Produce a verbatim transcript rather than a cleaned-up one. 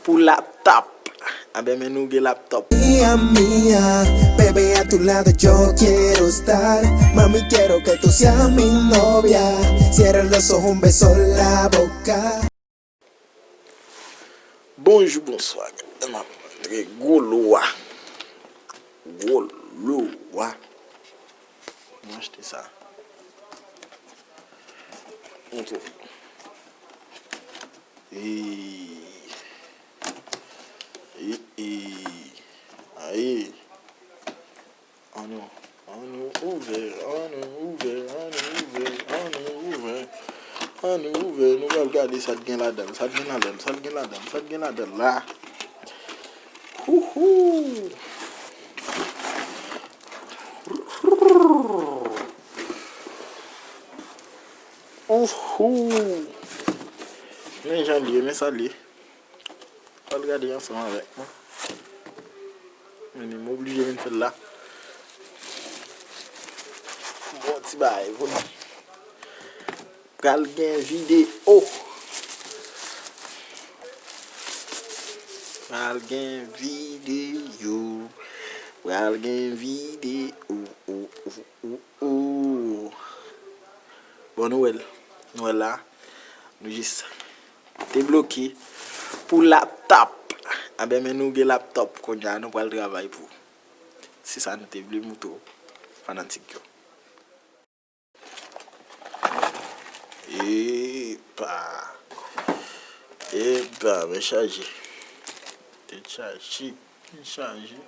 Pou laptop. Anben, men nou gen laptop. Mía mía, bebé a tu lado yo quiero estar. Mami, quiero que tú seas mi novia. Cierra los ojos, un beso en la boca. Bonjou, bonswa. N ap montre gwo lwa. Gwo lwa. Mwen achte sa. Montre. Eee. Eee. Ayi. Ann nou, ann nou ouvè, ann nou ouvè, ann nou ouvè, ann nou ouvè. Ann nou ouvè, nou pral gade sa t gen ladan l, sa t gen ladan l, sa t gen ladan l, sa t gen ladan l la. Houhou! Houhou! Men jan l ye, men sa l ye. Pral gade ansanm avèk mwen. Men m oblije vin fè l la. Bon ti bagay pou nou. Pral gen videyo. Pral gen videyo. Pral gen videyo. Bon, nou wè l. Nou wè l la. Nou jis te bloke pou laptop. Anben, men nou gen laptop kounye a, nou pral travay pou. Se sa nou te vle moutre w, fanatik yo. Epa. Epa, men chaje. Tèt chaje. Tèt chaje.